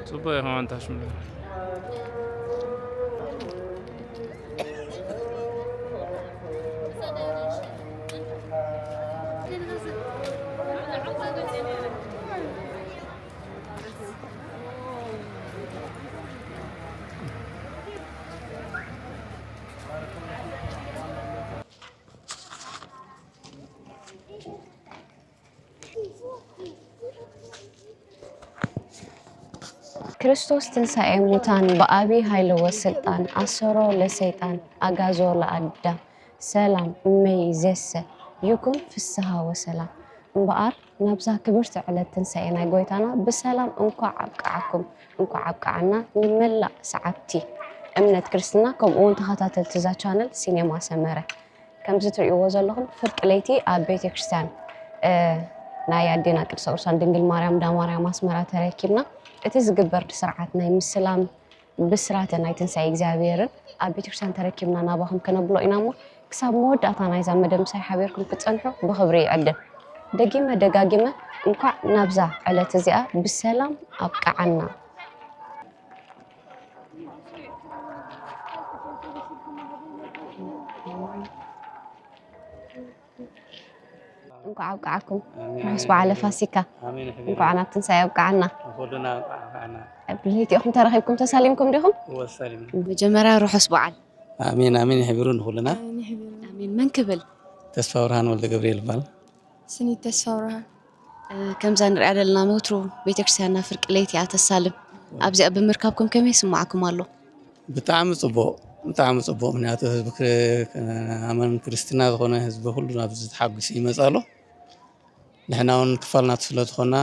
ጽቡቕ ኢኻ ኣንታ ሽምለ። ክርስቶስ ትንሳኤ ሙታን ብኣቢ ኃይለ ወስልጣን ኣሰሮ ለሰይጣን ኣጋዞ ለኣዳም ሰላም እመይ ዘሰ ይኩን ፍስሃ ወሰላም። እምበኣር ናብዛ ክብርቲ ዕለት ትንሳኤ ናይ ጎይታና ብሰላም እንኳዕ ኣብቅዓኩም እንኳዕ ኣብቅዓና ንመላእ ሰዓብቲ እምነት ክርስትና ከምኡ እውን ተኸታተልቲ እዛ ቻነል ሲኔማ ሰመረ። ከምዚ ትርእይዎ ዘለኹም ፍርቂ ለይቲ ኣብ ቤተ ክርስቲያን ናይ ኣዴና ቅድስተ ቅዱሳን ድንግል ማርያም እንዳ ማርያም ኣስመራ ተረኪብና። እቲ ዝግበር ስርዓት ናይ ምስላም ብስራተ ናይ ትንሳኤ እግዚኣብሔርን ኣብ ቤተ ክርስቲያን ተረኪብና ናባኹም ከነብሎ ኢና እሞ ክሳብ መወዳእታ ናይዛ መደብ ምሳይ ሓቢርኩም ክትጸንሑ ብኽብሪ ይዕድም። ደጊመ ደጋጊመ እንኳዕ ናብዛ ዕለት እዚኣ ብሰላም ኣብቅዓና። እንኳዕ ኣብቅዓኩም። ርሑስ በዓለ ፋሲካ። ኣሜን። ሕቢሩ። እንኳዕ ናብ ትንሳኤ ኣብቅዓና። ንኹልና እንኳዕ ኣብቅዓና። ብለይቲ ኢኹም ተረኺብኩም ተሳሊምኩም ዲኹም? እወ፣ ተሳሊምና። መጀመርያ ርሑስ በዓል። ኣሜን፣ ኣሜን። ይሕቢሩ ንኹልና። ኣሜን። መን ክብል? ተስፋ ብርሃን ወልደ ገብርኤል ይባል። ስኒት ተስፋ ብርሃን። ከምዛ ንሪኣ ዘለና ወትሩ ቤተክርስትያንና ፍርቂ ለይቲ እያ ተሳልም። ኣብዚኣ ብምርካብኩም ከመይ ይስማዕኩም ኣሎ? ብጣዕሚ ጽቡቕ፣ ብጣዕሚ ጽቡቕ። ምኽንያቱ ህዝቢ ክሪ-፣ ኣማኒ ክርስትና ዝኾነ ህዝቢ ኩሉ ናብዚ ተሓጒሱ ይመጽእ ኣሎ። ንሕና እውን ክፋል ናቱ ስለ ዝኾንና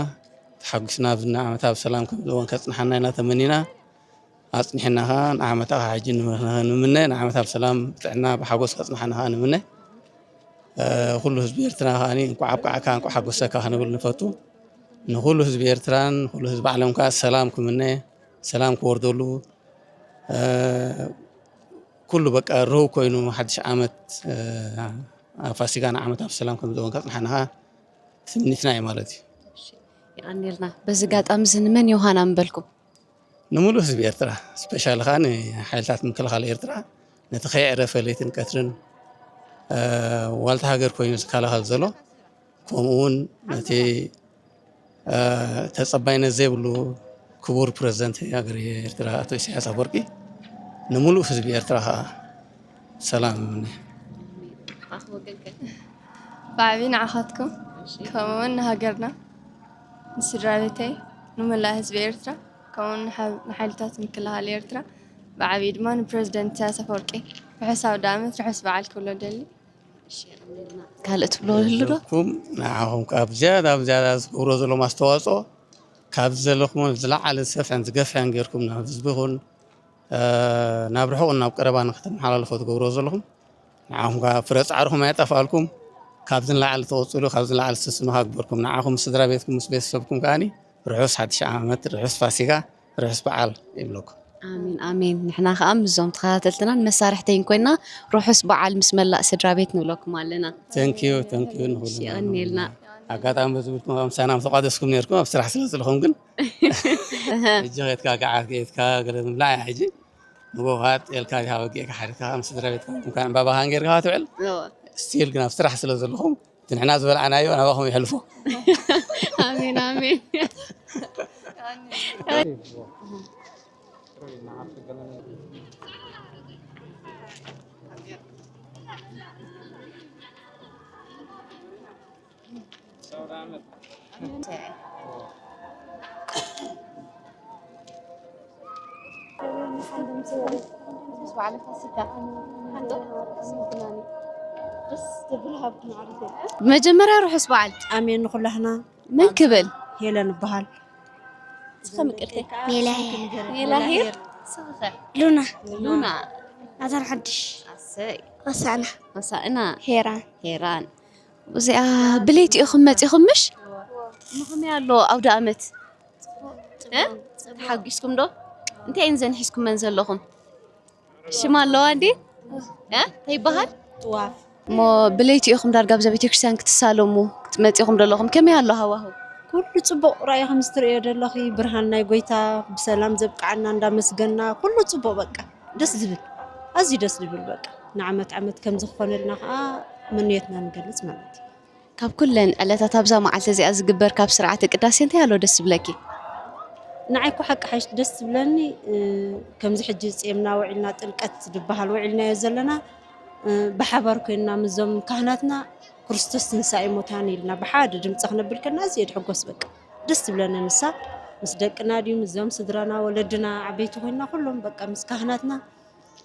ተሓጒስና ኣብዚ ዓመት ኣብ ሰላም ከም እውን ከጽንሓና ኢና ተመኒና። ኣጽኒሕና ኸዓ ንዓመታ ኸዓ ሕጂ ንመ-፣ ንምነ ንዓመት ኣብ ሰላም ብጥዕና ብሓጎስ ከጽንሓና ኸዓ ንምነ። እ፣ ኩሉ ህዝቢ ኤርትራ ኸዓ እንቋዕ ኣብቅዓካ እንቋዕ ሓጎሰካ ክንብል ንፈቱ። ንኹሉ ህዝቢ ኤርትራን ንኹሉ ህዝቢ ዓለም ከኣ ሰላም ክምነ፣ ሰላም ክወርደሉ፣ እ፣ ኩሉ በቃ ርሁው ኮይኑ ሓድሽ ዓመት፣ እ፣ ኣብ ፋሲጋ ንዓመት ኣብ ሰላም ከም ዝኸውን ከጽንሓና ኸዓ ትምኒትና እዩ ማለት እዩ። የቐንየልና። በዚ ኣጋጣሚ እዚ ንመን ዮሃና ምበልኩም? ንምሉእ ህዝቢ ኤርትራ፣ ስፔሻሊ ኸዓ ንሓይልታት ምክልኻል ኤርትራ፣ ነቲ ከየዕረፈ ለይትን ቀትርን፣ እ፣ ዋልታ ሃገር ኮይኑ ዝከላኸል ዘሎ፣ ከምኡ እውን ነቲ፣ እ፣ ተጸባይነት ዘይብሉ ክቡር ፕረዚደንት ሃገር ኤርትራ ኣቶ ኢሳያስ ኣፈወርቂ፣ ንምሉእ ህዝቢ ኤርትራ ኸዓ ሰላም እምነ። ብዓቢ ንዓኻትኩም፣ ከምኡ እውን ንሃገርና፣ ንስድራ ቤተይ፣ ንመላእ ህዝቢ ኤርትራ፣ ከምኡ እውን ንሓ-፣ ንሓይልታት ምክልኻል ኤርትራ፣ ብዓቢ ድማ ንፕረዚደንት ኢሳያስ ኣፈወርቂ ርሑስ ኣውደኣመት፣ ርሑስ በዓል ክብሎ እደሊ። ካልእ ትብሎ ይህሉ ዶ? ኩም ንዓኹም ካብ ዝያዳ ኣብ ዝያዳ ዝገብሮ ዘለኹም ኣስተዋፅኦ ካብዚ ዘለኹም ዝለዓለ ዝሰፍሐን ዝገፍሐን ጌርኩም ናብ ህዝቢ ይኹን፣ እ፣ ናብ ርሑቕን ናብ ቀረባን ንክተመሓላልፎ ትገብርዎ ዘለኹም ንዓኹም ከዓ ፍረ ፃዕርኹም ኣየጠፍኣልኩም። ካብዚ ንላዕሊ ተቐፅሉ፣ ካብዚ ንላዕሊ ስስኑ ሃግበርኩም። ንዓኹም ምስ ስድራ ቤትኩም ምስ ቤተሰብኩም ከዓኒ ርሑስ ሓድሽ ዓመት፣ ርሑስ ፋሲጋ፣ ርሑስ በዓል ይብለኩም። ኣሜን ኣሜን። ንሕና ከዓ ምስዞም ተኸታተልትናን መሳርሕተይን ኮይና ርሑስ በዓል ምስ መላእ ስድራ ቤት ንብለኩም ኣለና። Thank you, thank you ንኹልና። የቐንየልና። ኣጋጣሚ በዚ ብልኩም ኣብ ምሳና ምተቋደስኩም ነርኩም ኣብ ስራሕ ስለ ዘለኹም ግን ሕጂ ኬድካ ገዓት ኬድካ ገለ ምብላዕ እያ ሕጂ ንጎ ከዓ ጤልካ ዲኻ በጊዕካ ሓሪድካ ምስ ስድራ ቤትካ ምምካን ዕምባባኻን ጌርካ ትውዕል እወ። ስቲል ግን ኣብ ስራሕ ስለ ዘለኹም እቲ ንሕና ዝበላዕናዮ ናባኹም ይሕልፎ። ኣሜን ኣሜን። መጀመርያ ርሑስ በዓል። ኣሜን ንኩላህና። መን ክብል? ሄለን እበሃል። ሜላሄር። ሜላሄር። ሉና። ሉና። ናታን ሓድሽ። ኣሰይ። ረሳዕና። ረሳዕና። ሄራን። ሄራን። እዚኣ ብለይቲ ኢኹም መጺኹም ምሽ? እሞ ከመይ ኣሎ ኣውደ ኣመት? እ? ተሓጒስኩም ዶ? እንታይ እየን ዘንሒስኩመን ዘለኹም? ሽም ኣለዋ እንዴ? እ? እንታይ ይበሃል? ጥዋፍ። እሞ ብለይቲ ኢኹም ዳርጋ ኣብዛ ቤተክርስትያን ክትሳለሙ ክትመጺኹም ዘለኹም። ከመይ ኣሎ ሃዋህው? ኩሉ ጽቡቕ ራእይ ከም ዝትርእዮ ዘለኺ፣ ብርሃን ናይ ጎይታ ብሰላም ዘብቅዓና እንዳመስገና፣ ኩሉ ጽቡቕ በቃ። ደስ ዝብል፣ ኣዝዩ ደስ ዝብል በቃ። ንዓመት ዓመት ከም ዝኾነልና ከዓ ምንየትና ንገልጽ ማለት እዩ። ካብ ኩለን ዕለታት ኣብዛ መዓልቲ እዚኣ ዝግበር ካብ ስርዓተ ቅዳሴ እንታይ ኣሎ ደስ ዝብለኪ? ንዓይ እኮ ሓቂ ሓይሽ ደስ ዝብለኒ፣ እ፣ ከምዚ ሕጂ ጼምና ውዒልና ጥምቀት ዝበሃል ውዒልናዮ ዘለና፣ እ፣ ብሓባር ኮይንና ምስዞም ካህናትና ክርስቶስ ትንሳኤ ሙታን ኢልና ብሓደ ድምፂ ክነብል ከለና ኣዝየ ድሕጎስ በቃ። ደስ ትብለኒ ንሳ። ምስ ደቅና ድዩ፣ ምስዞም ስድራና፣ ወለድና፣ ዓበይቲ ኮይንና ኩሎም በቃ ምስ ካህናትና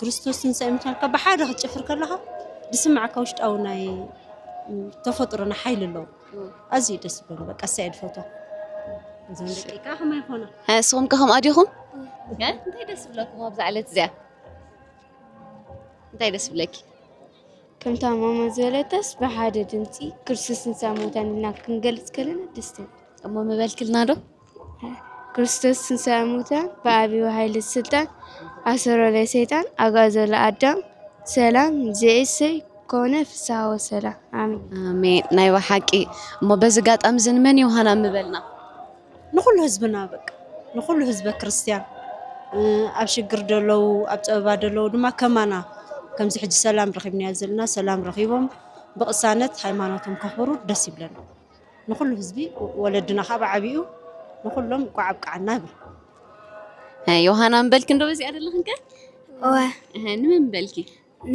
ክርስቶስ ትንሳኤ ሙታን ካብ ብሓደ ክትጭፍር ከለኻ ዝስምዓካ ውሽጣዊ ናይ፣ ም፣ ተፈጥሮና ሓይሊ ኣለዎ። ኣዝዩ ደስ ዝብለኒ በቃ፣ እሳ እየ ዝፈትዋ። እዞም ደቂ ከዓ ከመይ ይኾና? እ፣ ንስኹም ከ ከምኣ ዲኹም? እ፣ እንታይ ደስ ዝብለኩም ኣብዛ ዕለት እዚኣ? እንታይ ደስ ዝብለኪ? ከምታ ማማ ዝበለተስ ብሓደ ድምፂ ክርስቶስ ትንሳኤ ሙታን ኢልና ክንገልፅ ከለና ደስ ትብል። እሞ ምበልክልና ዶ? ክርስቶስ ትንሳኤ ሙታን ብኣቢው ሓይሊ ስልጣን ኣሰሮ ለሰይጣን ኣግዓዞ ለኣዳም ሰላም ዘእሰይ ኮነ ፍስሓ ወሰላም ኣሜን። ኣሜን። ናይ ብሓቂ። እሞ በዚ ኣጋጣሚ እዚ ንመን ዮሃና ምበልና? ንኹሉ ህዝብና በቃ፣ ንኹሉ ህዝበ ክርስቲያን፣ እ፣ ኣብ ሽግር ደለዉ፣ ኣብ ጸበባ ደለዉ ድማ ከማና ከምዚ ሕጂ ሰላም ረኺብናዮ ዘለና ሰላም ረኺቦም ብቕሳነት ሃይማኖቶም ከኽብሩ ደስ ይብለና። ንኹሉ ህዝቢ ወለድና ካብ ዓቢኡ ንኹሎም እንኳዕ ኣብቅዓና ይብል። እ፣ ዮሃና ምበልኪ እንዶ በዚኣ ደለኽን ከ? እወ። እህ፣ ንመን ምበልኪ?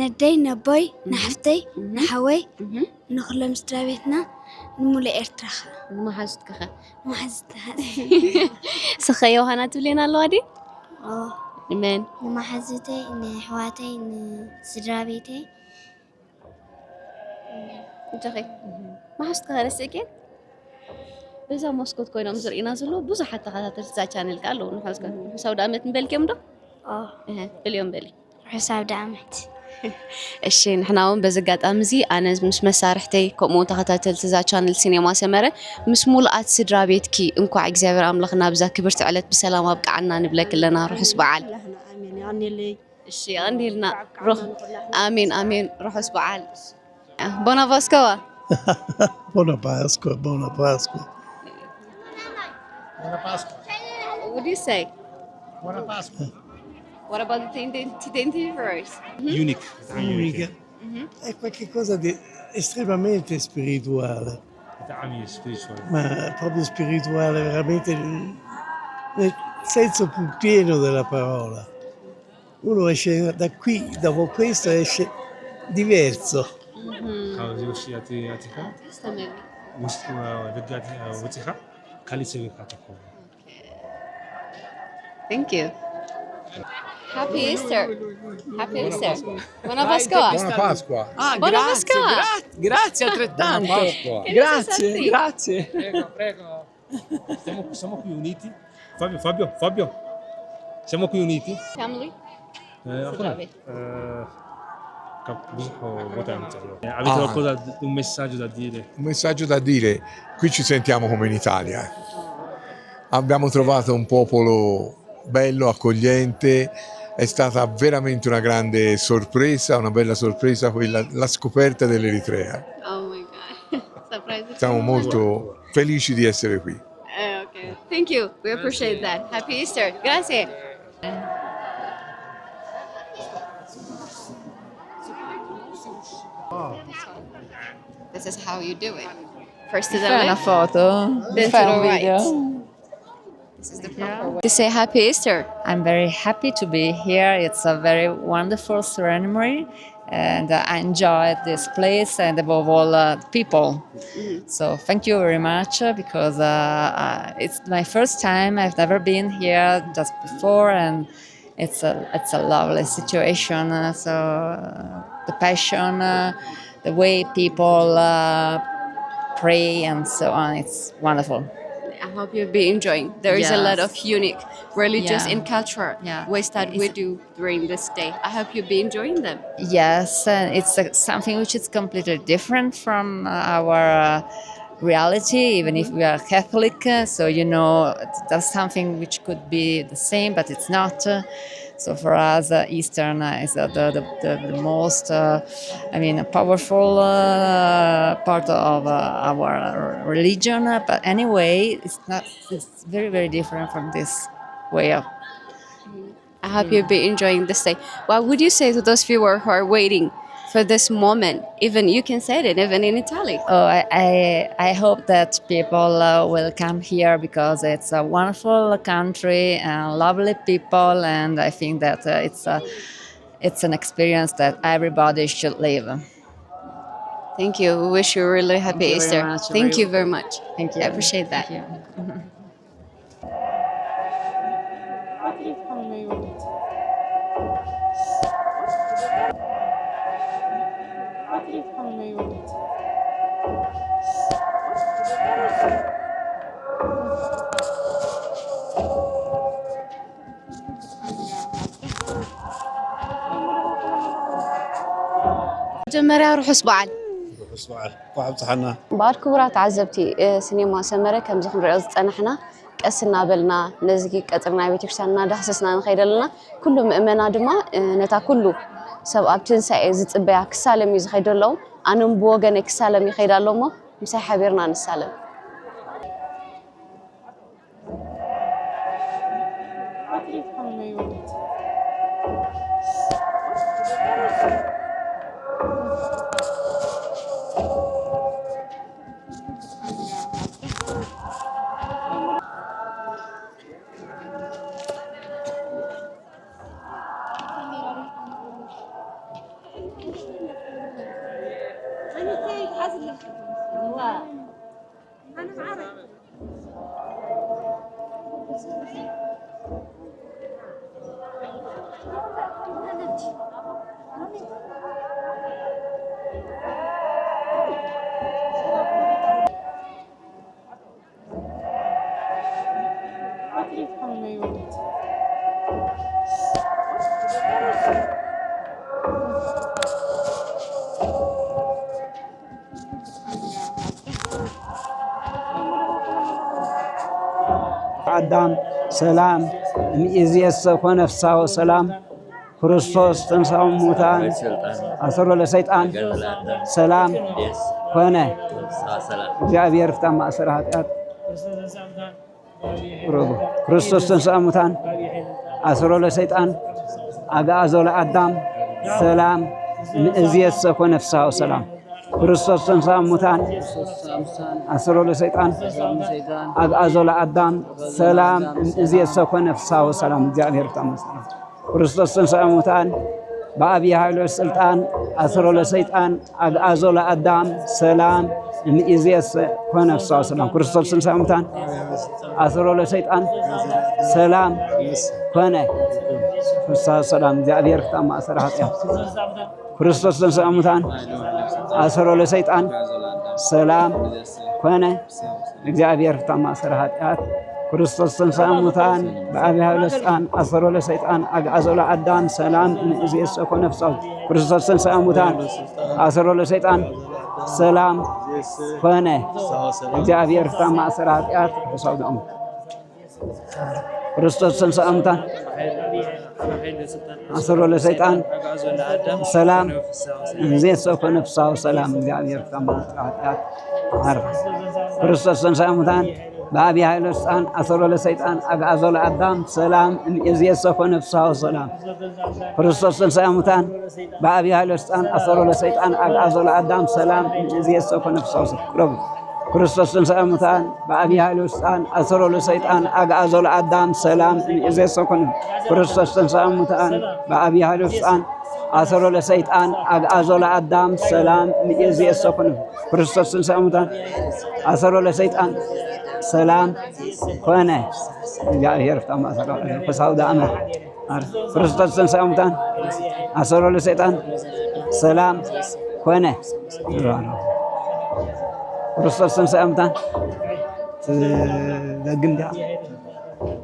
ነደይ፣ ነቦይ፣ እህ። ንሓፍተይ፣ እህ። ንሓወይ፣ እህ። ንኹሎም ስድራ ቤትና፣ ንሙሉእ ኤርትራ ኸ። ንመሓዙትኪ ኸ? መሓዙትና። ስኸ ዮሃና ትብሌን ኣለዋ ድዩ? ኦ። ንመን? ንመሓዙተይ፣ ንኣሕዋተይ፣ ንስድራ ቤተይ። እጆኺ። መሓዙትኪ ኸ ረሲእክየን? በዛ መስኮት ኮይኖም ዝርእዩና ዘለዉ ብዙሓት ተኸታተልቲ እዛ ቻነል ከኣ ኣለዉ። ንሕዝካ ርሑስ ኣውደ ዓመት ንበልክዮም ዶ? ኦ። እህ፣ በልዮም በሊ። ርሑስ ኣውደ ዓመት። እሺ፣ ንሕና እውን በዚ ኣጋጣሚ እዚ ኣነ ምስ መሳርሕተይ፣ ከምኡ እውን ተኸታተልቲ እዛ ቻነል ሲኔማ ሰመረ፣ ምስ ሙሉኣት ስድራ ቤትኪ እንኳዕ እግዚኣብሔር ኣምላኽ ናብዛ ክብርቲ ዕለት ብሰላም ኣብቅዓና ንብለኪ ኣለና። ርሑስ በዓል። ኣሜን። የቐንየለይ። እሺ፣ የቐንየልና። ሩኽ-፣ ኣሜን፣ ኣሜን። ርሑስ በዓል። Buona Pasqua. Buona Pasqua, buona Pasqua. Buona Pasqua. What do you say? Buona Pasqua. What about the identity first? Unique. Unica. Mhm. È qualcosa di estremamente spirituale. Italian spiritual. Ma proprio spirituale, veramente nel senso più pieno della parola. Uno esce da qui, dopo questo esce diverso. Mhm. ካብ እዚ ውሽጢ ኣቲ-፣ ኣቲኻ? ተስተመሪ። ውሽጢ፣ እ፣ ደገ ኣቲ-፣ እ፣ ወፂኻ ካሊእ ሰብ ኢኻ ትኸውን። Thank you. Happy Easter. Happy Easter. Buona Pasqua. Buona Pasqua. Ah, Buona Pasqua. Gra-, grazie altrettanto. Buona Pasqua. Grazie, grazie. Prego, prego. Siamo, siamo qui uniti. Fabio, Fabio, Fabio. Siamo qui uniti. Family. Eh, ancora? Eh, cap-, ብዙሕ ቦታ የምጽእ። Avete qualcosa, un messaggio da dire? Un messaggio da dire, qui ci sentiamo come in Italia. Abbiamo trovato un popolo bello, accogliente, è stata veramente una grande sorpresa, una bella sorpresa quella, la scoperta dell'Eritrea. Oh my God. Surprise. Siamo molto felici di essere qui. Eh, okay. Thank you. We appreciate that. Happy Easter. Grazie. This is how you do it. First to the left, then to the right. This is the proper way. To say Happy Easter. I'm very happy to be here. It's a very wonderful ceremony, and I enjoyed this place and above all, uh, people. So thank you very much, uh, because, uh, uh, it's my first time. I've never been here just before, and it's a, it's a lovely situation. Uh, so, uh, the passion, uh, the way people, uh, pray and so on, it's wonderful. I hope you'll be enjoying. There is a lot of unique religious and cultural ways that we do during this day. I hope you'll be enjoying them. Yes, and it's, uh, something which is completely different from, uh, our, uh, reality, even if we are Catholic. Uh, so, you know, there's something which could be the same, but it's not. Uh, So for us, uh, Eastern uh, is uh, the, the, the, the most, uh, I mean, powerful uh, part of uh, our religion. Uh, But anyway, it's not. It's very, very different from this way of. I hope you'll be enjoying this day. What would you say to those viewers who are waiting for this moment? Even you can say it, even in Italian. Oh, I, I, I hope that people uh, will come here because it's a wonderful country and lovely people, and I think that uh, it's a, it's an experience that everybody should live. Thank you. We wish you a really happy Thank you very Easter. much. Thank Really. You very much. Thank you. I appreciate that. Thank you. መጀመርያ ርሑስ በዓል። ርሑስ በዓል፣ እንኳዕ ኣብፀሓና። በዓል ክቡራት ተዓዘብቲ፣ እ፣ ሲኔማ ሰመረ ከምዚ ክንሪኦ ዝፀናሕና ቀስ እናበልና ነዚ ቀፅሪ ናይ ቤተክርስትያን እናዳህሰስና ንኸይድ ኣለና። ኩሉ ምእመና ድማ፣ እ፣ ነታ ኩሉ ሰብ ኣብ ትንሳኤ ዝፅበያ ክሳለም እዩ ዝኸይድ ኣለዉ። ኣነ እውን ብወገነይ ክሳለም ይኸይድ ኣሎ እሞ ምሳይ ሓቢርና ንሳለም። ኣዳም ሰላም እምይእዜሰ ኮነ ፍስሐ ወሰላም። ክርስቶስ ተንሥአ እሙታን ኣሰሮ ለሰይጣን ሰላም ኮነ። እግዚኣብሔር ፍታ ማእሰረ ኃጢአት። ቁረቡ። ክርስቶስ ተንሥአ እሙታን ኣሰሮ ለሰይጣን አግዓዞ ለአዳም ሰላም እምይእዜሰ ኮነ ፍስሐ ወሰላም። ክርስቶስ ተንሥአ እሙታን አሰሮ ለሰይጣን አግዓዞ ለአዳም ሰላም እምይእዜሰ ኮነ ፍስሐ ወሰላም። እግዚኣብሔር ፍታ ማእሰረ። ክርስቶስ ተንሥአ እሙታን በአብይ ኃይሎ ስልጣን አሰሮ ለሰይጣን አግዓዞ ለአዳም ሰላም እምይእዜሰ ኮነ ፍስሐ ወሰላም። ክርስቶስ ተንሥአ እሙታን አሰሮ ለሰይጣን ሰላም ኮነ ፍስሐ ሰላም። እግዚኣብሔር ፍታ ማእሰረ ኃጢአት። ክርስቶስ ተንሥአ እሙታን አሰሮ ለሰይጣን ሰላም ኮነ። እግዚኣብሔር ፍታ ማእሰረ ኃጢአት። ክርስቶስ ተንሥአ እሙታን በአብይ ኃይሎ ስልጣን አሰሮ ለሰይጣን አግዓዞ ለአዳም ሰላም እምይእዜሰ ኮነ ፍስሐ። ክርስቶስ ተንሥአ እሙታን አሰሮ ለሰይጣን ሰላም ኮነ። እግዚኣብሔር ፍታ ማእሰረ ኃጢአት። ርሑስ አውደ ዓመት። ክርስቶስ ተንሥአ እሙታን አሰሮ ለሰይጣን ሰላም እምይእዜሰ ኮነ ፍስሐ ወሰላም። እግዚኣብሔር ፍታ ማእሰረ ኃጢአት። ዓርብ። ክርስቶስ ተንሥአ እሙታን በአብይ ኃይሎ ስልጣን አሰሮ ለሰይጣን አግዓዞ ለአዳም ሰላም እምይእዜሰ ኮነ ፍስሐ ወሰላም። ክርስቶስ ተንሥአ እሙታን በአብይ ኃይሎ ስልጣን አሰሮ ለሰይጣን አግዓዞ ለአዳም ሰላም እምይእዜሰ ኮነ ፍስሐ ወሰላም። ቁረቡ። ክርስቶስ ተንሥአ እሙታን በአብይ ኃይሎ ስልጣን አሰሮ ለሰይጣን አግዓዞ ለአዳም ሰላም እምይእዜሰ ኮነ። ክርስቶስ ተንሥአ እሙታን በአብይ ኃይሎ ስልጣን አሰሮ ለሰይጣን አግዓዞ ለአዳም ሰላም እምይእዜሰ ኮነ። ክርስቶስ ተንሥአ እሙታን አሰሮ ለሰይጣን ሰላም ኮነ። እግዚኣብሔር ፍታ ማእሰረ ርሑስ አውደ ዓመት። ክርስቶስ ተንሥአ እሙታን አሰሮ ለሰይጣን ሰላም ኮነ። ክርስቶስ ተንሥአ እሙታን ትደግም ዲያ?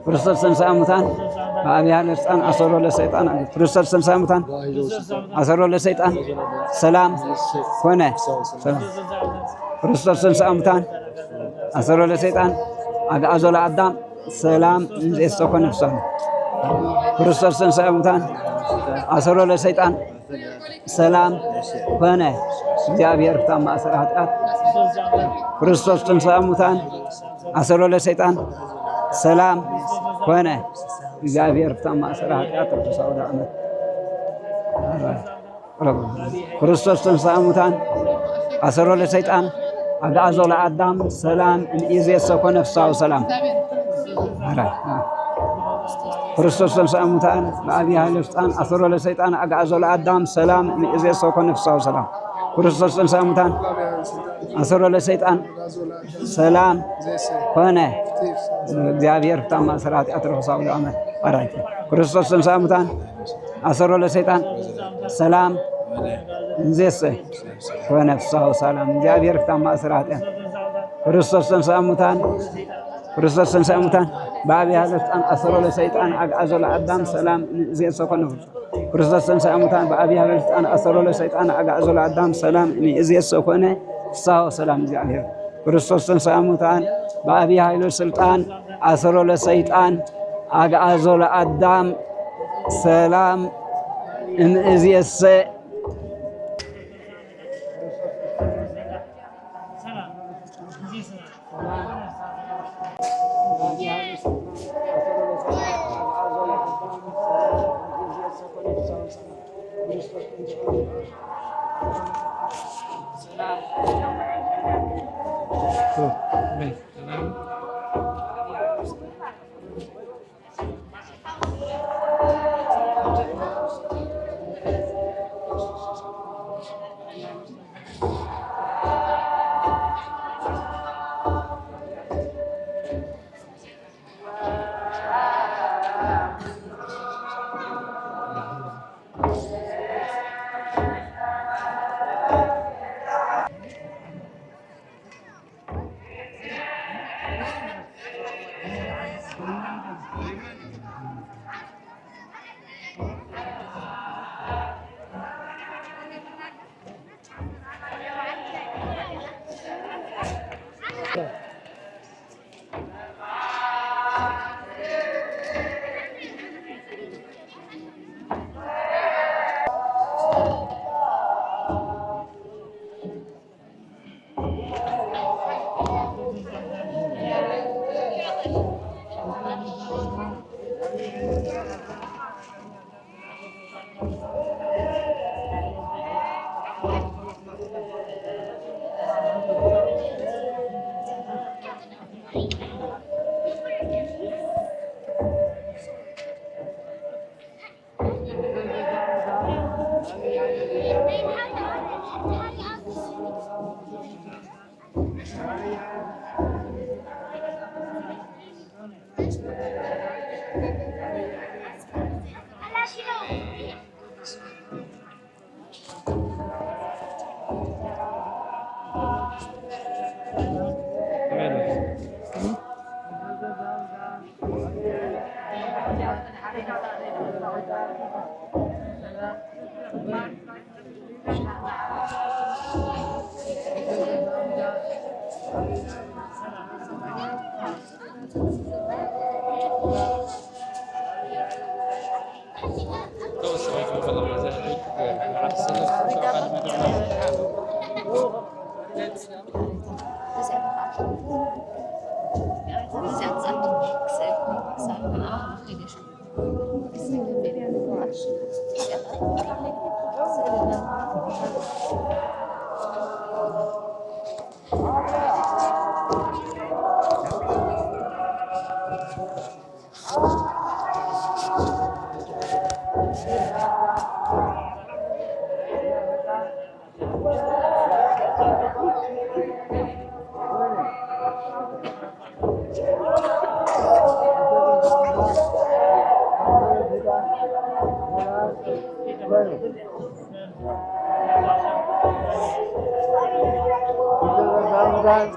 ክርስቶስ ተንሥአ እሙታን በአብይ ኃይሎ ስልጣን አሰሮ ለሰይጣን። ክርስቶስ ተንሥአ እሙታን አሰሮ ለሰይጣን ሰላም ኮነ። ሰላም። ክርስቶስ ተንሥአ እሙታን አሰሮ ለሰይጣን አግዓዞ ለአዳም ሰላም እምይእዜሰ ኮነ ፍስሐ። ክርስቶስ ተንሥአ እሙታን፣ ኣሰሮ ለሰይጣን፣ ሰላም ኮነ። እግዚኣብሔር ፍታ ማእሰር ኃጢአት። ክርስቶስ ተንሥአ እሙታን፣ ኣሰሮ ለሰይጣን፣ ሰላም ኮነ። እግዚኣብሔር ፍታ ማእሰር ኃጢአት። ርሑስ ዓመት። ክርስቶስ ተንሥአ እሙታን፣ ኣሰሮ ለሰይጣን፣ ኣግዓዞ ለአዳም ሰላም፣ እምይእዜሰ ኮነ ፍስሐ ወሰላም። ክርስቶስ ተንሥአ እሙታን፣ በአብይ ኃይለ ስልጣን፣ ኣሰሮ ለሰይጣን፣ ኣግዓዞ ለአዳም ሰላም፣ እምይእዜሰ ኮነ ፍስሐ ወሰላም። ክርስቶስ ተንሥአ እሙታን፣ ኣሰሮ ለሰይጣን፣ ሰላም ኮነ። እግዚኣብሔር ፍታ ማእሰር ኃጢአት። ርሑስ ዓመት። ኣራይቲ። ክርስቶስ ተንሥአ እሙታን፣ ኣሰሮ ለሰይጣን፣ ሰላም እምይእዜሰ ኮነ ፍስሐ ወሰላም። እግዚኣብሔር ፍታ ማእሰር ኃጢአት። ክርስቶስ ተንሥአ እሙታን፣ ክርስቶስ ተንሥአ እሙታን፣ በአብይ ኃይለ ስልጣን፣ ኣሰሮ ለሰይጣን፣ አግዓዞ ለአዳም ሰላም እምይእዜሰ ኮነ። ክርስቶስ ተንሥአ እሙታን፣ በአብይ ኃይለ ስልጣን፣ ኣሰሮ ለሰይጣን፣ አግዓዞ ለአዳም ሰላም እምይእዜሰ ኮነ ፍስሐ ወሰላም። እግዚኣብሔር። ክርስቶስ ተንሥአ እሙታን፣ በአብይ ኃይለ ስልጣን፣ ኣሰሮ ለሰይጣን፣ አግዓዞ ለአዳም ሰላም እምይእዜሰ።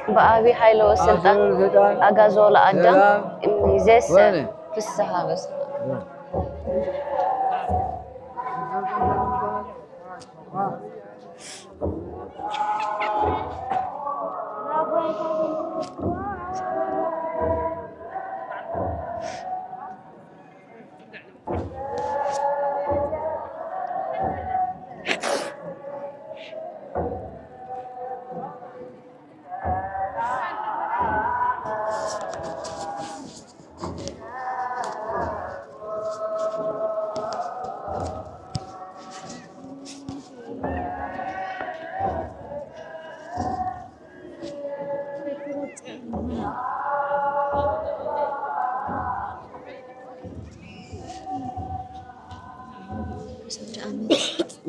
ብኣቢ ሓይሎ ስልጣን ኣጋዞ ለኣዳም እምይእዜሰ ፍስሃ በስመ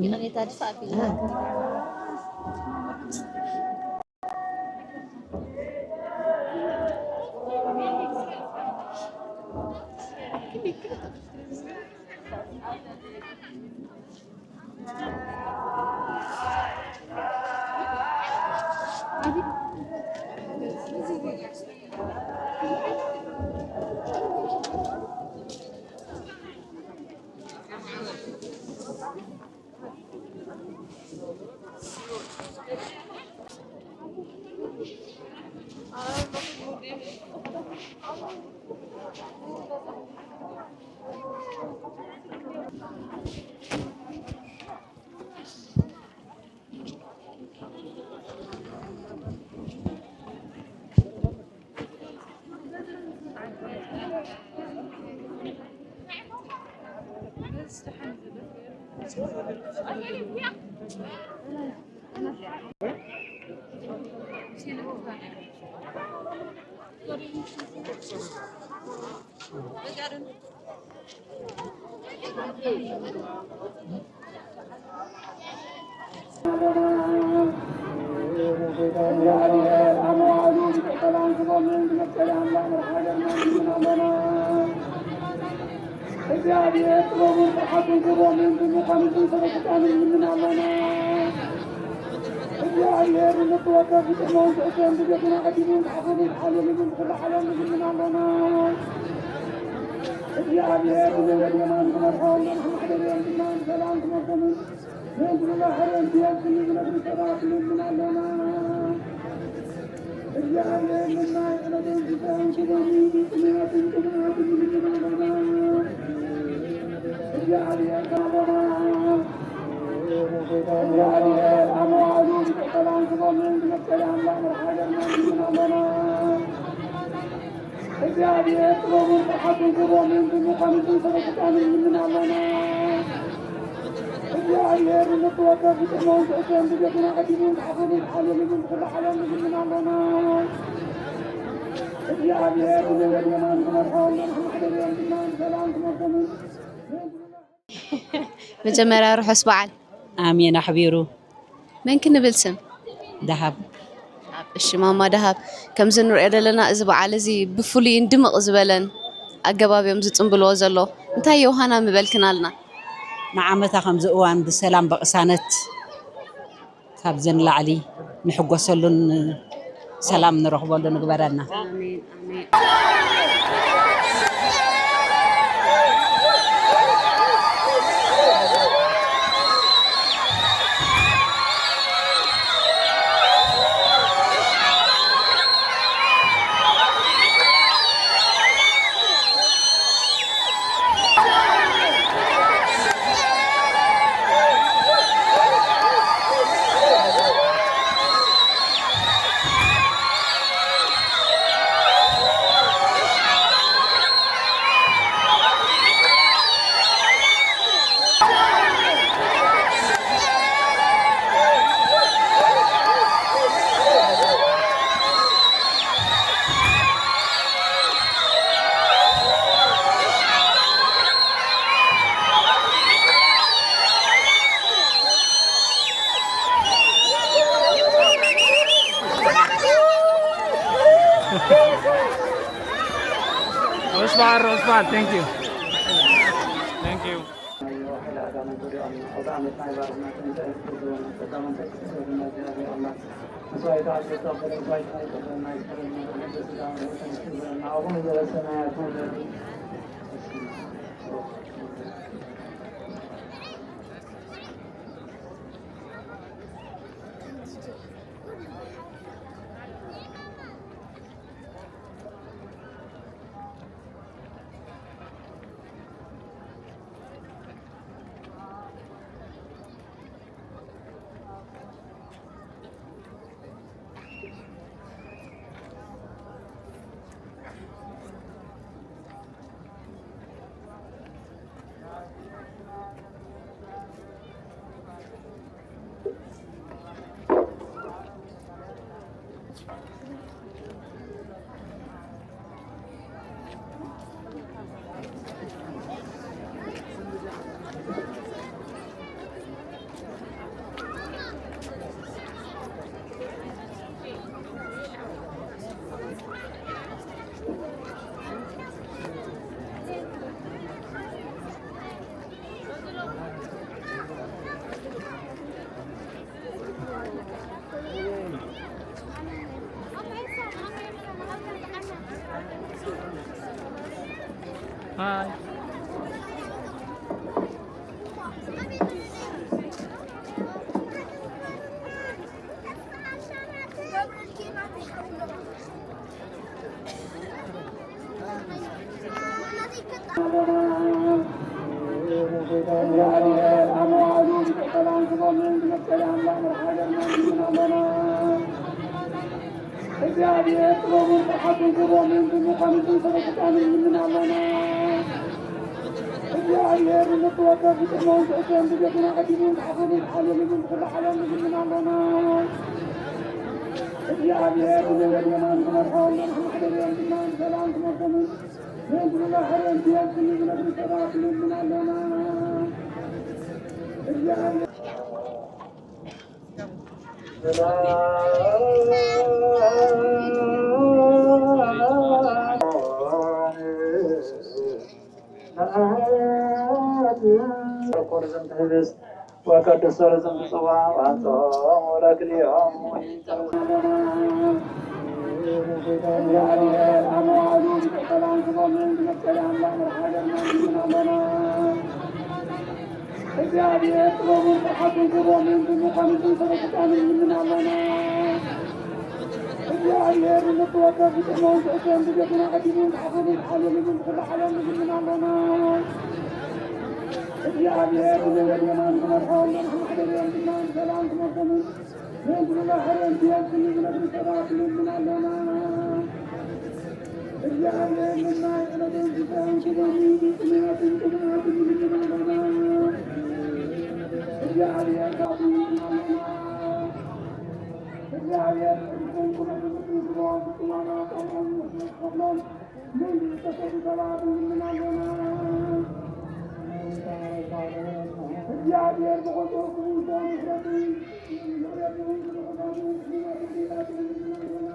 ይቕሬታ ድፋዕ ኣቢልና። እግዚኣብሔር ጥበቡን ብርሓቱን ክብሮምን ብምዃኑ ግን ሰበ ስልጣን ንልምን ኣለና። እግዚኣብሔር ንመጥወከ ብጥዕሞን ትሕቶን ብቤቱን ኣቐዲሙ ዝሓፈኑ ዝሓለሉምን ብኹሉ ዓለም ንልምን ኣለና። እግዚኣብሔር ብመንገድ የማን ክመርሖም፣ ንሕና ሕደርዮም ድማ ብሰላም ክመርሖምን ምእንቲ ንባሕርን ብየብስን ንዝነብሩ ሰባት ንልምን ኣለና። እግዚኣብሔር ንናይ ዕለትን ፍስሐን ክብርን ቅንያትን ቅንያትን ንልምን ኣለና። እግዚኣብሔር ካለና። እግዚኣብሔር ኣብ መዋዕሉ ብሰላም ክቦምን ብመፍቀሪ ኣምላኽ መድሓገርና ንልምን ኣለና። እግዚኣብሔር ጥበቡን ብርሓቱን ክቦምን ብምዃኑ ሰበ ስልጣን ንልምን ኣለና። እግዚኣብሔር ንመጥወከ ብጥዕሞን ትሕቶን ብቤቱን ኣቐዲሙ ዝሓፈኑ ዝሓለሉምን ብኹሉ ዓለም ንልምን ኣለና። እግዚኣብሔር ብመንገድ የማን ክመርሖም፣ ንሕና ሕደርዮም ድማ ብሰላም ክመርሖምን። መጀመርያ ርሑስ በዓል። ኣሜን ኣሕቢሩ። መን ክንብል ስም? ደሃብ። እሺ ማማ ደሃብ፣ ከምዚ ንሪኦ ዘለና እዚ በዓል እዚ ብፍሉይን ድምቕ ዝበለን ኣገባብ እዮም ዝጽንብልዎ ዘሎ። እንታይ ዮሃና ምበልክናልና? ንዓመታ ከምዚ እዋን ብሰላም ብቕሳነት ካብዚ ንላዕሊ ንሕጎሰሉን ሰላም ንረኽበሉ ንግበረና። ኣሜን፣ ኣሜን። ሮስባል፣ ሮስባል፣ thank you. Thank you. ሃይ። እግዚኣብሔር ጥበቡን ብርሃኑን ክቦምን ብምዃኑ ሰበ ስልጣን ንልምን ኣለና። እግዚኣብሔር ንኽትወደድ ብቅድመውን ትሕትን ብቤቱን ኣቐዲሙ ንዓኹም ይትሓለልምን ብኹሉ ዓለም ንልምን ኣለና። እግዚኣብሔር ብዘይ ወድየና ንኽመርሖም ንሕና ሕደርዮም ድማ ብሰላም ክመርሖምን ምእንቲ ኩሉ ሕርየን ክየብክሉ ዝነግሩ ሰባት ንልምን ኣለና። እግዚኣብሔር ርኩር ዝንተ ህብስት ወቀድሶ ለዘንብጽዋ ወአንጽሖሙ ለክልኤሆሙ። እግዚኣብሔር ጥበቡን ብርሃኑን ክቦምን ብምዃኑ ሰበ ስልጣን ንልምን ኣለና። እግዚኣብሔር ንኽትወደድ ብቅድመውን ትሕትን ብቤቱን ኣቐዲሙ ንዓኹም ይትሓለልምን ብኹሉ ዓለም ንልምን ኣለና። እግዚኣብሔር ብዘይ ወድየና ንኽመርሖም ንሕና ሕደርዮም ድማ ብሰላም ክመርሖምን ምእንቲ ኩሉ ሕርየን ክየብክሉ ዝነግሩ ሰባት ንልምን ኣለና። እግዚኣብሔር ንናይ ዕለትን ክሳን ክቦምን ብጽሙናትን ቅኑዓትን ንልምን ኣለና። እግዚኣብሔር ካብ ንልምን ኣለና። እግዚኣብሔር ቅዱስን ኩነትን ቅዱስ ዝብሎ ብጽሞና ከምኦም ንኽንከፍሎም ምን ዝተሰዱ ሰባት ንልምን ኣለና። እግዚኣብሔር ብቑጽሩ ክቡር ምሕረቱ ምሕረቱ ዝርሕቐቱ ምሕረቱ ጌታችን ንልምን ኣለና።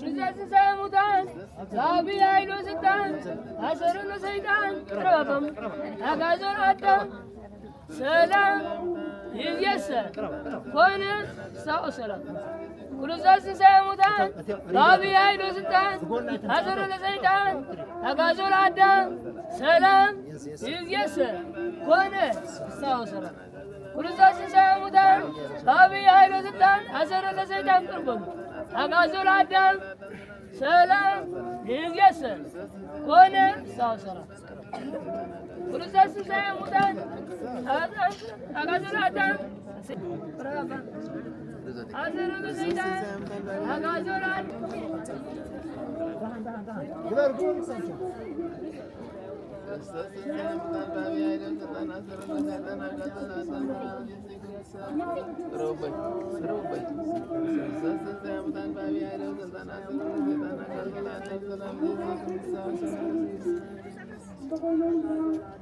ንዘዝሰሙታን ብዓቢ ኃይሎ ስልጣን ኣሰሩ ንሰይጣን ቅረቦም ኣጋዞን ኣዳም ሰላም ይእዜሰ ኮነ ሳኦ ሰላም። ክርስቶስ ትንሣኤ ሙታን ብዓቢ ኃይሎ ስልጣን ኣሰሩ ንሰይጣን ኣጋዞን ኣዳም ሰላም ይእዜሰ ኮነ ሳኦ ሰላም። ክርስቶስ ትንሣኤ ሙታን ብዓቢ ኃይሎ ስልጣን ኣሰሩ ንሰይጣን ቅርቦም ኣጋዞን ኣዳም ሰላም ይእዜሰ ኮነ ሳኦ ሰላም። ክርስቶስ ትንሣኤ ሙታን ኣጋዞን ኣዳም ኣሰሩ ንሰይጣን ኣጋዞን ኣዳም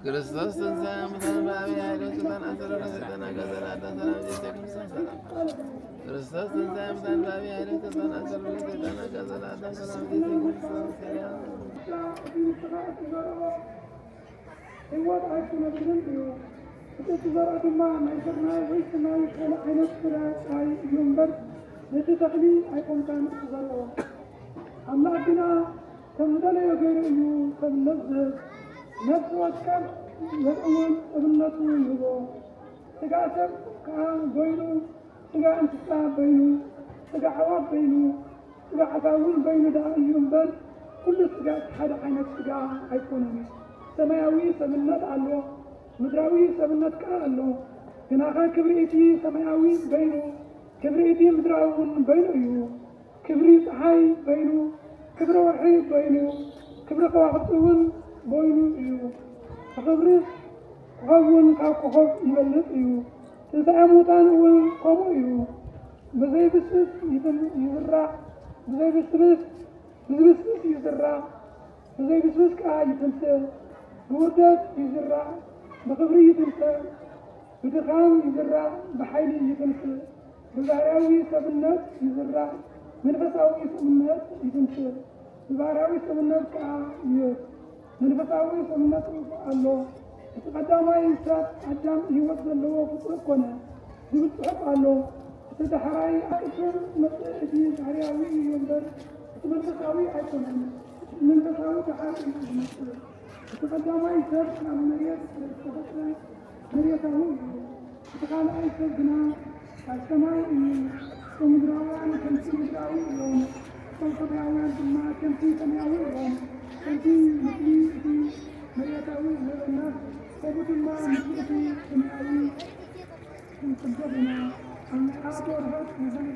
ክርስቶስ ተንሥአ እሙታን በአብይ ኃይል ወስልጣን አሰሮ ለሰይጣን አጋዘ ለአዳም ሰላም ጊዜ ክርስቶስ ሰላም። ክርስቶስ ተንሥአ እሙታን በአብይ ኃይል ወስልጣን አሰሮ ለሰይጣን አጋዘ ለአዳም ሰላም ጊዜ ክርስቶስ ሰላም። ህይወት ኣይኩነብርን እዩ። እቲ እትዘርኦ ድማ ናይ ስርናይ ወይ ስርናይ ካልእ ዓይነት ፍረ ጥራይ እዩ እምበር፣ ነቲ ተኽሊ ኣይኮንካን እትዘርኦ። ኣምላኽ ግና ከም ዝደለዮ ገይሩ እዩ እብነት ዝህብ። ነፍሲ ወከፍ ዘርእውን እብነቱ ይህቦ። ስጋ ሰብ ከኣ በይኑ፣ ስጋ እንስሳ በይኑ፣ ስጋ ኣዕዋፍ በይኑ፣ ስጋ ኣጋውን በይኑ ደኣ እዩ እምበር፣ ኩሉ ስጋ እቲ ሓደ ዓይነት ስጋ ኣይኮነን። ሰማያዊ ሰብነት ኣሎ፣ ምድራዊ ሰብነት ከኣ ኣሎ። ግናኸ ክብሪ እቲ ሰማያዊ በይኑ፣ ክብሪ እቲ ምድራዊ እውን በይኑ እዩ። ክብሪ ጸሓይ በይኑ፣ ክብሪ ወርሒ በይኑ፣ ክብሪ ከዋኽብቲ እውን በይኑ እዩ። ብኽብሪ ኮኸብ እውን ካብ ኮኸብ ይበልጽ እዩ። ትንሳኤ ሙታን እውን ከምኡ እዩ። ብዘይብስብስ ይትን-፣ ይዝራእ፣ ብዘይብስብስ፣ ብዝብስብስ ይዝራእ፣ ብዘይብስብስ ከኣ ይትንስእ። ብውርደት ይዝራእ፣ ብኽብሪ ይትንስእ። ብድኻም ይዝራእ፣ ብሓይሊ ይትንስእ። ብባህርያዊ ሰብነት ይዝራእ፣ መንፈሳዊ ሰብነት ይትንስእ። ብባህርያዊ ሰብነት ከኣ ይህብ። መንፈሳዊ ሰብነት ኣሎ። እቲ ቀዳማይ ሰብ ኣዳም ህይወት ዘለዎ ፍጡር ኮነ ዝብል ጽሑፍ ኣሎ። እቲ ዳሕራይ ኣቅድም ዝመጽእ እቲ ባህርያዊ እዩ እምበር፣ እቲ መንፈሳዊ ኣይኮነን። እቲ መንፈሳዊ ደሓር እዩ ዝመጽእ። እቲ ቀዳማይ ሰብ ካብ መሬት ስለ ዝተፈጥረ መሬታዊ እዩ። እቲ ካልኣይ ሰብ ግና ካብ ሰማይ እዩ። እቶም ምድራውያን ከምቲ ምድራዊ እዮም፣ እቶም ሰማያውያን ድማ ከምቲ ሰማያዊ እዮም። ከምቲ ምስሊ እቲ መሬታዊ ዝህበና፣ ከምኡ ድማ ምስሊ እቲ ሰማያዊ ክንጽበ ኢና። ኣብ ናይ ኣርባዕተ ወርሒ ንኽን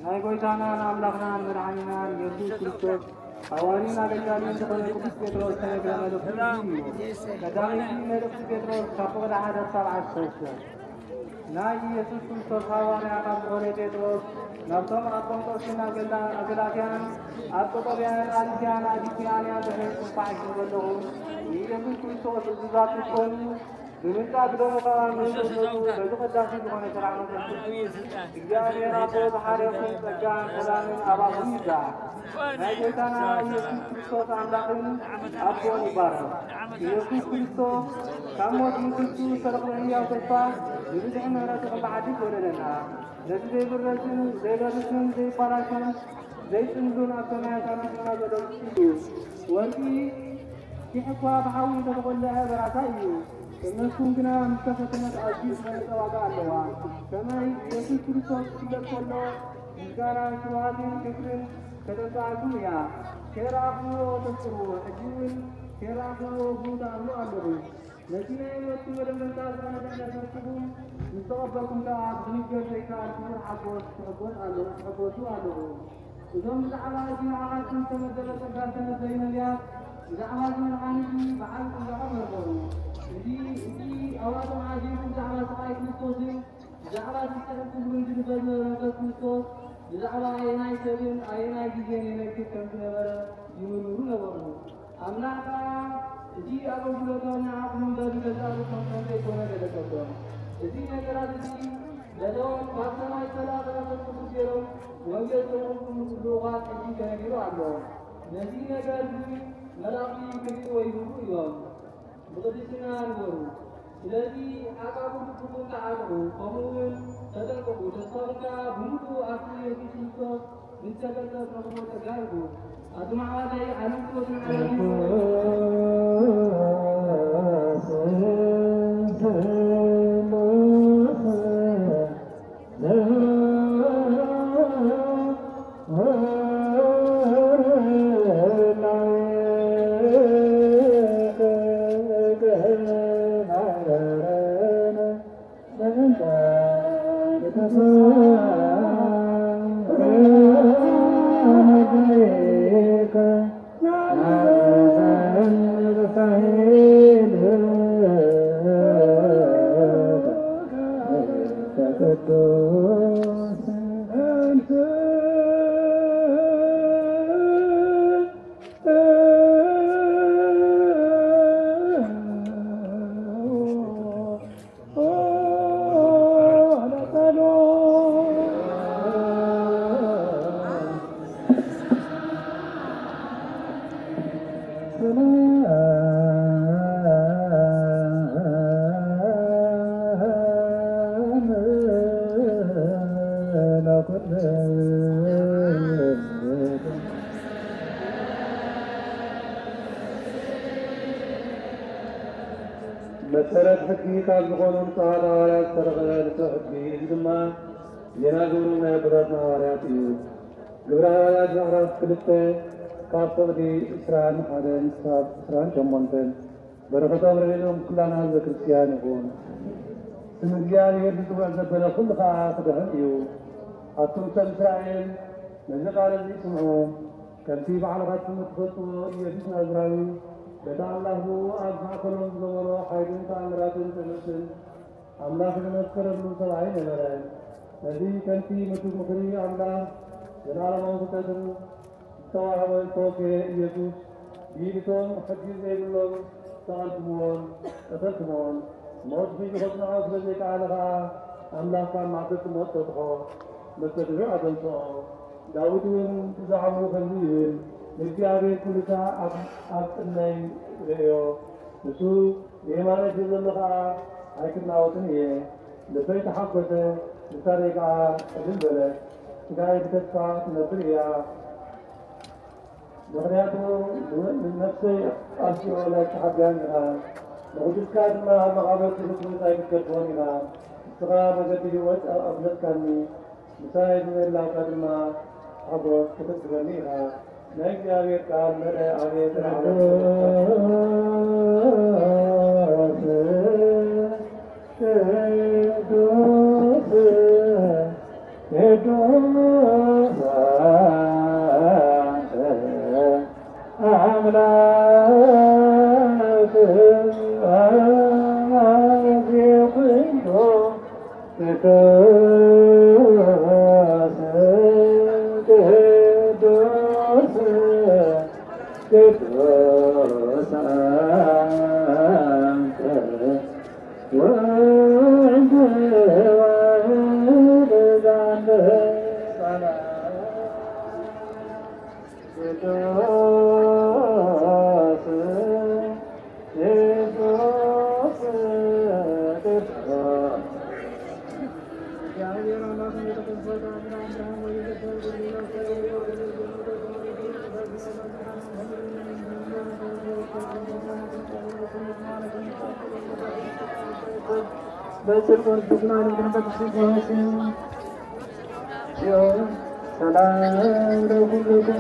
ናይ ጐይታናን ኣምላኽናን መድሓኒናን ኢየሱስ ክርስቶስ ሃዋርዩን ኣገልጋሊን ዝኾነ ቅዱስ ጴጥሮስ ተነግረ መልእኽቱ እዩ። ቀዳመይቲ መልእኽቲ ጴጥሮስ ካብ ፍቕዲ ሓደ ክሳብ ዓሰርተ። ናይ ኢየሱስ ክርስቶስ ሃዋርያ ካብ ዝኾነ ጴጥሮስ ናብቶም ኣብ ጳንጦስን ኣብ ገላ-፣ ኣብ ገላትያን ኣብ ቀጦብያን ኣብ እስያን ኣብ ቢትንያን ድሕሪ ጽንፋዕ ይሽም ዘለኹ ንኢየሱስ ክርስቶስ እዙዛት ክትኮኑ ብምንጻግ ደሙ ከኣ ንእምነቱ በዚ ቀዳሲ ዝኾነ ስራሕ መሰረት እግዚኣብሔር ኣቦ ዝሓረኹም ጸጋን ሰላምን ኣባኹም ይብዛሕ። ናይ ጎይታና ኢየሱስ ክርስቶስ ኣምላኽን ኣቦን ይባረኽ። ኢየሱስ ክርስቶስ ካብ ሞት ንግስቱ ዝተረኽበ ህያው ተስፋ ንብዝሒ ምሕረቱ ከም ብሓድሽ ወለደና። ነቲ ዘይብረዝን ዘይበርስን ዘይባላሾን ዘይጽምዱን ኣብ ሰማያት ኣምላኽና ዘሎ እዩ። ወርቂ ኪሕ እኳ ብሓዊ እንተተቖልዐ በራሳይ እዩ። እምነትኩም ግና ምስ ተፈተነት ኣዝዩ ዝበለጸ ዋጋ ኣለዋ። ከመይ ኢየሱስ ክርስቶስ ክፍለጥ ከሎ ምስጋናን ስብሃትን ክብርን ከተምጽኣልኩም እያ። ከይረኣኽዎ ተፍቅርዎ፣ ሕጂ እውን ከይረኣኽዎ ብኡ ትኣምኑ ኣለኹም። ነቲ ናይ ህይወትኩም መደምደምታ ዝኾነ ድሕነት ነፍስኹም ምስ ተቐበልኩም ከኣ ብዝንገር ዘይከኣል ክቡር ሓጎስ ትሕጎስ ኣለ-፣ ትሕጎሱ ኣለኹም። እዞም ብዛዕባ እቲ ንዓኻትኩም ዝተመደበ ጸጋ ዝተነበዩ ነቢያት፣ ብዛዕባ እዚ መድሓኒ እዚ ብዓቢ ጽንዋዖ መርመሩ። እዚ፣ እዚ ኣብኣቶም ዓዚሙ ብዛዕባ ስቓይ ክርስቶስን ብዛዕባ እቲ ጽሑፍ ክብርን ዝንበብ ዝነበረ መንፈስ ክርስቶስ፣ ብዛዕባ ኣየናይ ሰብን ኣየናይ ግዜን የመልክት ከም ዝነበረ ይምርምሩ ነበሩ። ኣምላኽ ከኣ እቲ ኣገልግሎቶም ንዓኹም በዚ ገዛእ ርእስኹም ከም ዘይኮነ ገለጸሎም። እዚ ነገራት እዚ ነቶም ካብ ሰማይ ዝተላእከ መንፈስ ቅዱስ ገይሮም ወንጌል ዝተረኽቡ ልኡኻት ሕጂ ተነጊሩ ኣሎ። ነዚ ነገር እዚ መላእኽቲ ክርእይዎ ይህቡ እዮም። ብቕድስና ንበሩ። ስለዚ ዓቃቡ ልብኹም ተዓጠቑ፣ ከምኡ እውን ተጠንቀቑ። ተስፋኹም ከኣ ብምሉኡ ኣብቲ ኢየሱስ ክርስቶስ ምስ ተገልጸ ትረኽብዎ ጸጋ ይኹን። ኣቱም ኣሕዋተይ፣ ዓለም ክወትን ዓለም መሰረት ሕጊ ካብ ዝኾኑ ንጹሃት ሃዋርያት ዝተረኸበ ንጹህ ሕጊ፣ እዚ ድማ ዜና ግብሮም ናይ ኣቦታትና ሃዋርያት እዩ። ግብረ ሃዋርያት ምዕራፍ ክልተ ካብ ፍቕዲ ዕስራን ሓደን ክሳብ ዕስራን ሸሞንተን። በረኸቶም ረድኤቶም ኩላና ህዝበ ክርስቲያን ይኹን። ስም እግዚኣብሔር ዝጽውዕ ዘበለ ኩሉ ኸኣ ክድሕን እዩ። ኣቱም ሰብ እስራኤል ነዚ ቃል እዚ ስምዑ። ከምቲ ባዕልኻትኩም እትፈልጥዎ ኢየሱስ ናዝራዊ በቲ ኣምላኽ ብኡ ኣብ ማእከሎም ዝገበሮ ሓይልን ተኣምራትን ትምህርትን ኣምላኽ ዝመስከረሉ ሰብኣይ ነበረ። ነዚ ከምቲ ምቱእ ምኽሪ ኣምላኽ ዘላለማዊ ፍጥረትን ዝተዋህበ ዝተወፈየ ኢየሱስ ብኢድቶም ሕጊ ዘይብሎም ዝተቓልኩምዎን ቀተልኩምዎን። ሞት ሒዙ ከጽንዖ ስለ ዘይከኣለ ኸኣ ኣምላኽ ካብ ማዕበልቲ ሞት ፈትሖ። መስተትሑ ኣተንስኦ። ዳዊት እውን ብዛዕባኡ ከምዚ ይብል፣ ንእግዚኣብሔር ኩሉታ ኣብ፣ ኣብ ቅድመይ ርእዮ። ንሱ ብየማነይ ስለ ዘሎ ኸኣ ኣይክናወጥን እየ። ልበይ ተሓጐሰ፣ ልሳነይ ከኣ ዕልል በለት። ስጋይ ብተስፋ ትነብር እያ። ምኽንያቱ ንነፍሰይ ኣብ ሲኦል ኣይትሓብያን ኢኻ፣ ንቕዱስካ ድማ ኣብ መቓብር ትሑት ቦታ ኣይትገድፎን ኢኻ። ንስኻ መገዲ ህይወት ኣፍለጥካኒ፣ ምሳይ ብምህላውካ ድማ ሓጎስ ከተጽግበኒ ኢኻ። ናይ እግዚኣብሔር ቃል መደ ኣቤት ቅዱስ ቅዱስ ኣምላክ አዜ ኩሉ ቅዱስ ቅዱስ ቅዱስ በጽድቅ ወርድና ንግንበት ሲሆን ሲሆን ሰላም ለኩልኩም።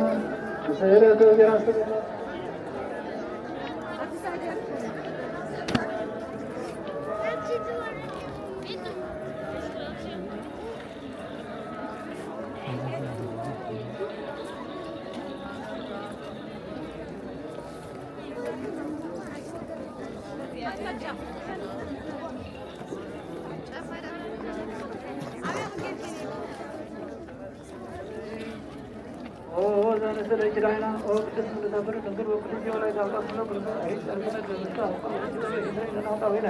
ኦ ዘንስለ ኪዳይና ኦ ቅድስት ምንተፍር ድንግል ወቅዱስ ወላዲተ አምላክ ኩሎ ክርስቶስ አይ ጸልመት በምስካ አቋም ወቅዱስ ወይነ ተናጣዊነ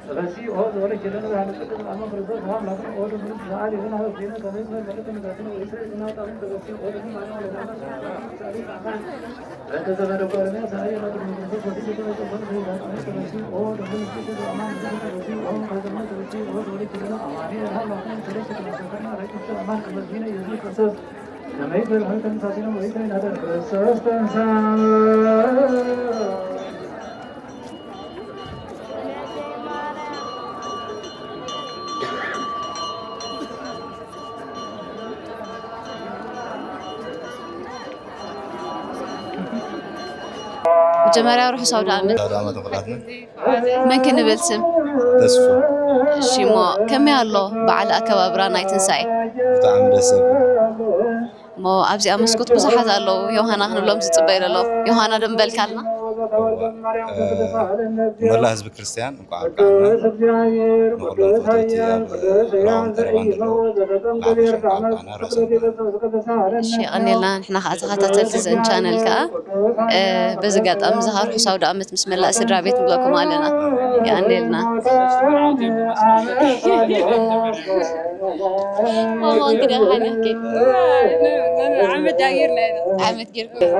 ስለዚህ ኦ ዘወለ ኪዳነ ዛለ ቅድስት አመ ክርስቶስ አምላክ ኦ ድንግል ዛለ ይሁን አበ ዜነ ከመይ መልመደ ተነጋግነ ወይሰ ይናጣዊ ስለዚህ ኦ ድንግል ማርያም ወለዳና ጸልመት መጀመርያ ርሑስ ኣውደ ዓመት። ኣውደ ዓመት ንኹላትና። መን ክንብል ስም? ተስፉ። እሺ እሞ ከመይ ኣሎ በዓል ኣከባብራ ናይ ትንሳኤ? ብጣዕሚ ደስ ዘብል። እሞ ኣብዚኣ መስኮት ብዙሓት ኣለዉ ዮሃና ክንብሎም ዝጽበዩ ዘለዉ። ዮሃና ዶ ምበልካልና? መላእ ህዝቢ ክርስቲያን እንኳዕ ኣብቃዕና። ንኹሎም ፈተውቲ ኣብ ራውን ተረባን ዘለዉ ብሓፈሻ እንኳዕ ኣብቃዕና። ርእሶም እሺ የቐንየልና። ንሕና ከዓ ተኸታተልቲ ዘን ቻነል ከዓ በዚ ኣጋጣሚ ዝሃር ርሑስ ኣውደ ዓመት ምስ መላእ ስድራ ቤት ንብለኩም ኣለና። የቐንየልና። ማማ እንግዲህ ሃኒያኪ ዓመት ዳጊርና ኢና። ዓመት ጌርኩም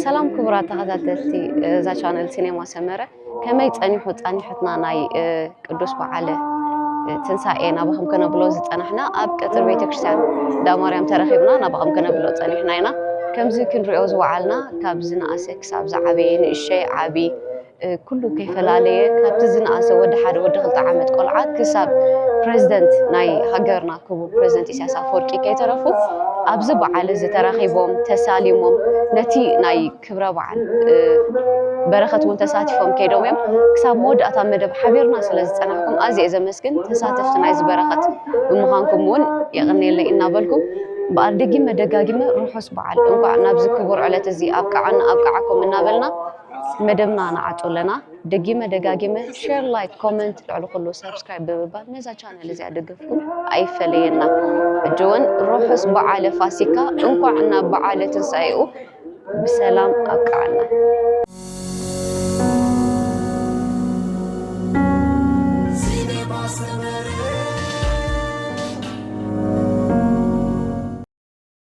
ሰላም ክቡራት ተኸታተልቲ እዛ ቻነል ሲኔማ ሰመረ፣ ከመይ ጸኒሑ ጸኒሕትና ናይ ቅዱስ በዓለ ትንሳኤ ናባኹም ከነብሎ ዝጸናሕና? ኣብ ቀጽሪ ቤተክርስትያን እንዳ ማርያም ተረኺብና ናባኹም ከነብሎ ጸኒሕና ኢና። ከምዚ ክንሪኦ ዝወዓልና ካብ ዝነኣሰ ክሳብ ዝዓበየ፣ ንእሸይ ዓቢ፣ ኩሉ ከይፈላለየ ካብቲ ዝነኣሰ ወዲ ሓደ ወዲ ክልተ ዓመት ቆልዓ ክሳብ ፕረዚደንት ናይ ሃገርና ክቡር ፕረዚደንት ኢሳያስ ኣፈወርቂ ከይተረፉ ኣብዚ በዓል እዚ ተራኺቦም ተሳሊሞም ነቲ ናይ ክብረ በዓል በረኸት እውን ተሳቲፎም ከይዶም እዮም። ክሳብ መወዳእታ መደብ ሓቢርና ስለ ዝጸናሕኩም ኣዝየ እየ ዘመስግን። ተሳተፍቲ ናይዚ በረኸት ብምዃንኩም እውን የቐንየለይ እናበልኩ እምበኣር ደጊመ ደጋጊመ ርሑስ በዓል እንኳዕ ናብዚ ክቡር ዕለት እዚ ኣብቅዓና ኣብቅዓኩም እናበልና መደብና ንዓጹ ኣለና። ደጊመ ደጋጊመ ሼር፣ ላይክ፣ ኮመንት ልዕሊ ኩሉ ሳብስክራይብ ብምባል ነዛ ቻነል እዚኣ ደገፍኩም ኣይፈለየና። ሕጂ እውን ርሑስ በዓለ ፋሲካ እንኳዕ ናብ በዓለ ትንሳኤኡ ብሰላም ኣብቅዓና።